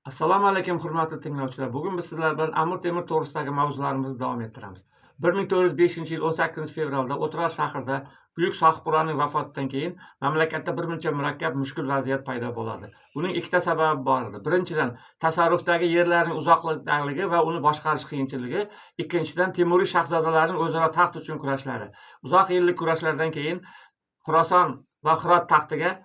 Assalomu alaykum, hurmatli tinglovchilar. Bugun biz sizlar bilan Amir Temur to'g'risidagi mavzularimizni davom ettiramiz. 1405-yil 18 fevralda O'tirar shahrida buyuk Sohibqironning vafotidan keyin mamlakatda bir muncha murakkab, mushkul vaziyat paydo bo'ladi. Buning ikkita sababi bor edi. Birinchidan, tasarrufdagi yerlarning uzoqligi va uni boshqarish qiyinchiligi, ikkinchidan, Temuriy shahzodalarning o'zaro taxt uchun kurashlari. Uzoq yillik kurashlardan keyin Xuroson va Hirot taxtiga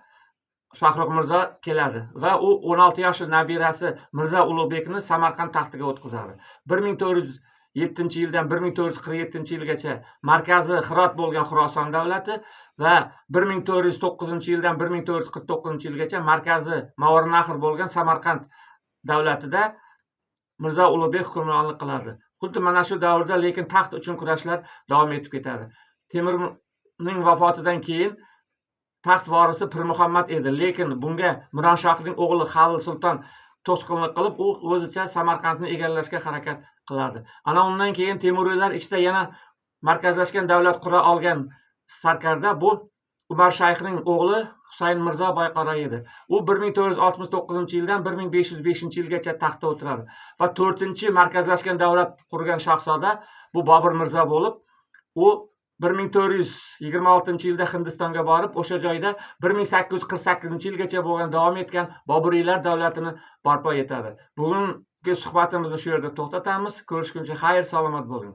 Shohrux Mirzo keladi va u 16 yoshli nabirasi Mirzo Ulug'bekni Samarqand taxtiga o'tqizadi. 1407-yildan 1447-yilgacha markazi Hirot bo'lgan Xuroson davlati va 1409-yildan 1449-yilgacha markazi Movarounnahr bo'lgan Samarqand davlatida Mirzo Ulug'bek hukmronlik qiladi. Xuddi mana shu davrda lekin taxt uchun kurashlar davom etib ketadi. Temurning vafotidan keyin taxt vorisi Pirmuhammad edi, lekin bunga Mironshohning o'g'li Halil Sulton to'sqinlik qilib, u o'zicha Samarqandni egallashga harakat qiladi. Ana undan keyin Temuriylar ichida yana markazlashgan davlat qura olgan sarkarda bu Umar shayxning o'g'li Husayn Mirzo Boyqaro edi. U 1469-yildan 1505-yilgacha taxtda o'tiradi va to'rtinchi markazlashgan davlat qurgan shahzoda bu Bobur Mirzo bo'lib, u 1426-yilda Hindistonga borib, o'sha joyda 1848-yilgacha bo'lgan davom etgan Boburiylar davlatini barpo etadi. Bugungi suhbatimizni shu yerda to'xtatamiz. Ko'rishguncha xayr, salomat bo'ling.